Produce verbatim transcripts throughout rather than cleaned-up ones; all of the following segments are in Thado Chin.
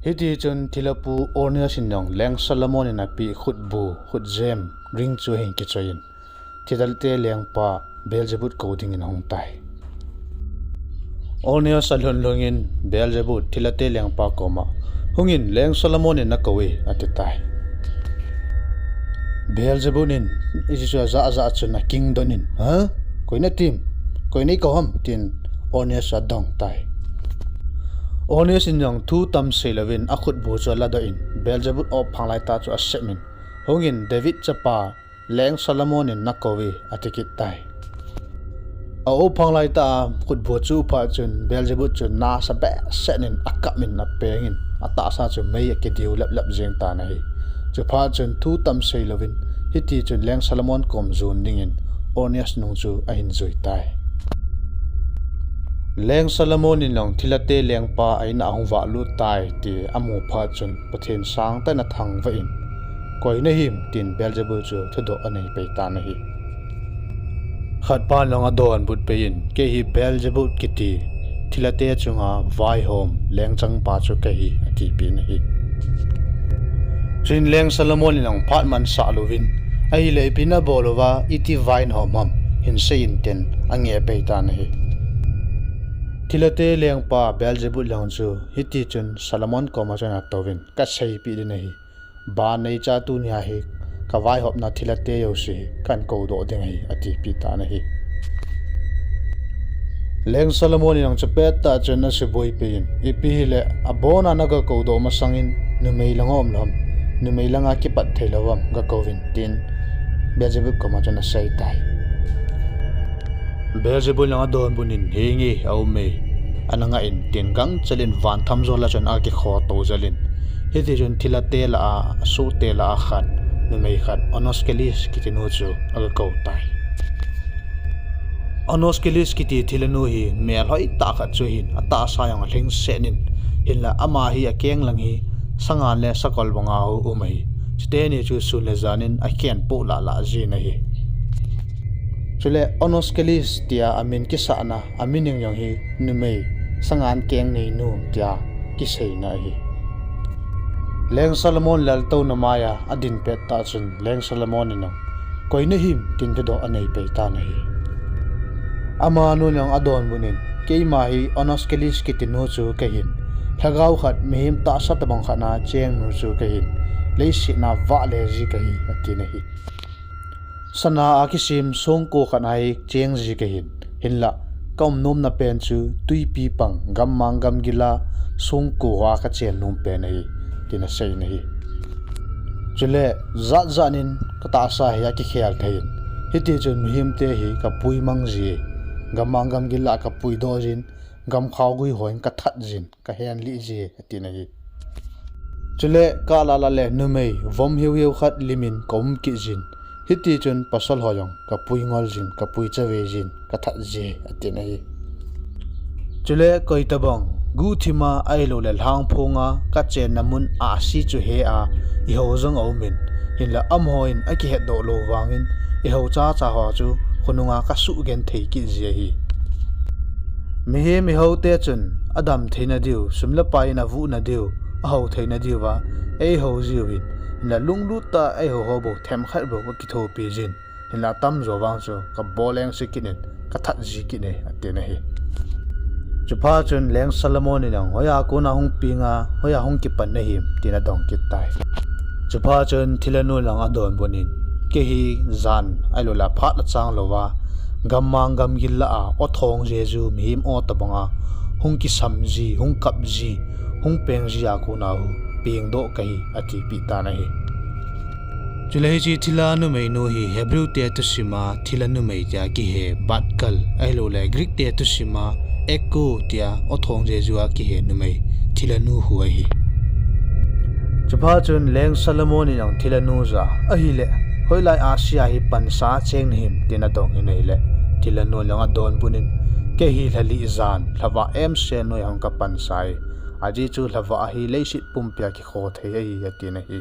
Hiti chun thilapu Oneus in jong Leng Solomon in apeh khutbu, khutjem, ring chu ahin kichoi in, thilate lengpa Beelzebub kou dingin ahung tai. Oneus alhun lhungin Beelzebub, thilate lengpa koma, "Hungin, Leng Solomon in nakou e," ati tai. Beelzebub in hichu ajah ajah chun akingdon in, "Ha? Koi natim? Koi neikou ham?" tin Oneus adong tai. Oneus in jong thu tam sei louvin akhutbu chu aladoh in, Beelzebub opphang laitah chu asep in, "Hungin, David chapa, Leng Solomon in nakou e," ati kit tai. Aopphang laitah a khutbu achuh phat chun Beelzebub chu nasa behseh in akap in apeng in atahsa chu mei akidiu laplap jeng tan ahi. Chuphat chun thu tam sei louvin, hiti chun Leng Solomon kom jon dingin Oneus nung chu ahin jui tai. Leng Solomon in jong thilate lengpa a-in a ahung vahlut tai ti amu phat chun Pathen sangtah in athangvah in, "Koi nahim?" tin Beelzebub chu thudoh anei pei tan ahi. Khatpan jong adonbut pei in, "Kei hi Beelzebub kiti thilate chunga vaihom lengchangpa chu kahi," atipeh in ahi. Chuin Leng Solomon in jong phat mansah louvin, "Ahile ipi nabol uva, iti vaihom ham, hinsei in," tin angeh pei tan ahi. Thilate lengpa Beelzebub jong chu hiti chun Solomon koma chun atouvin, "Kaseipeh ding ahi. Ban neicha tunia hi kavaihopna thilate jouse hi kahin koudoh ding ahi," atipeh tan ahi. Leng Solomon in jong chupettah chun asuboi pei in, "Ipi hile, abona naga koudoh masangin numei langa umlou ham, numei langa kipat theilou ham gakouvin," tin Beelzebub koma chun asei tai. Beelzebub in jong adonbut in, "Henge, aume, ana ngah in," tin gangchel in van thamjol a chun akikhoto jel in, hiti chun thilate lah a, asohte lah a khat, numei khat, Onoskelis kiti nu chu aga kou tai. Onoskelis kiti thilanu hi mel hoitah khat chu ahin, atahsa jong alhingset in, hinla ama hi akeng lang hi sangan le sakol banga um ahi. Chuteni chu sun le jan in akhenpoh lahlah jin ahi. Chule Onoskelis tia amin kisahna, amining jong hi numei sangan keng neinu tia kiseina ahi. Leng Solomon laltouna maiya adin pettah chun Leng Solomon in jong, "Koi nahim?" tin thudoh anei pei tan ahi. Amanun jong adonbut in, "Keima hi Onoskelis kiti nu chu kahin, lhagao khat, mihem tahsa tobang khat na cheng nu chu kahin, leiset na vahle ji kahi," atin ahi. Sana a kisem songko khat a hi cheng ji kahin, hinla kaum nomna pen chu twipi pang, gammang gamgil a songko a kachen nom pen ahi, tin asei in ahi. Chule jatjat in katahsa hi akikhel thei in, hiti chun mihemte hi kapui mang ji, gammang gamgil a kapuidoh jin, gamkhao gui hon kathat jin, kahenlih ji, atin ahi. Chule kalah lah le numei vom hiuhiu khat limin kaum kit jin, hiti chun pasal ho jong kapui ngol jin, kapui chave jin, kathat ji, atin ahi. Chule koitobang guhthima ahiloule lhangphonga kachenna mun ahsi chu he a ihou jong aumin, hinla amaho in akihetdoh lou vangin ihou chacha ho chu khonunga kasuhgenthei kit ji ahi. Mihem ihoute chun adam theina diu, sum le pai in avuhna diu, ahou theina diuva eihou jiuvin, hinla lunglut tah a eihou ho bou themkhat bou kakithopi jin, hinla atamjo vang chu kabolengse kit in kathat ji kit e, atin ahi. Chuphat chun Leng Solomon in jong, "Hoiya kona hung penga, hoiya hung kipan nahim?" tin adong kit tai. Chuphat chun thilanu in jong adonbut in, "Kei hi jan ahiloule phat achang louva gammang gamgil lah a athong jeju mihem o tobanga hung kisam ji, hung kap ji, hung peng ji a kona hu pengdoh kahi," atipeh tan ahi. Chule hiche thila numeinu hi Hebrew te thusima thila numei tia kihe, Batkal, ahiloule Greek te thusima Echo tia athong jeju a kihe numei thilanu hu ahi. Chuphat chun Leng Solomon in jong thilanu jah a, "Ahile, hoilai ahsi a hi pansa cheng nahim?" tin adong in ahile, thilanu in jong adonbut in, "Kei hi lhalih jan, lhavah emsel noi a hung kapansa e. Ajeh chu lhavah hi leiset pumpia kikho thei ahi," atin ahi.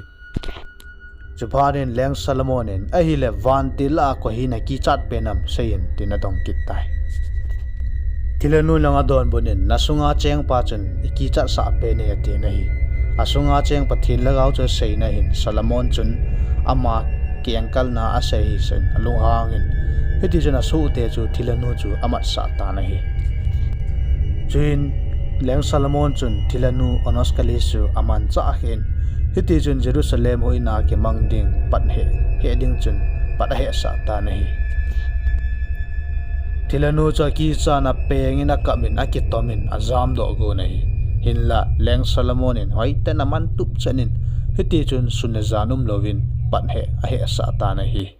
Chuphat in Leng Solomon in, "Ahile, vantil lah a koi hin akichat pen ham seiyin," tin adong kit tai. Thilanu in jong adonbut in, "Nasunga chengpa chun ikichatsah pen e," atin ahi. Asunga cheng Pathen lhagao chu aseina hin Solomon chun ama kengkalna asei hi sen alunghangin, hitichun asohte chu thilhanu chu amatsah tan ahi. Chuin Leng Solomon chun thilhanu Onos Kali chu amanchah khen, hitichun Jerusalem hoina kimang ding pat heh, heh ding chun pat ahehsah tan ahi. Thilhanu chu akichan apengin akapin akitomin ajamdoh gon ahi. Hinla Leng Solomon in hoiten amantup chanin, hitichun sun le jan umlouvin pat heh ahehsah tan ahi.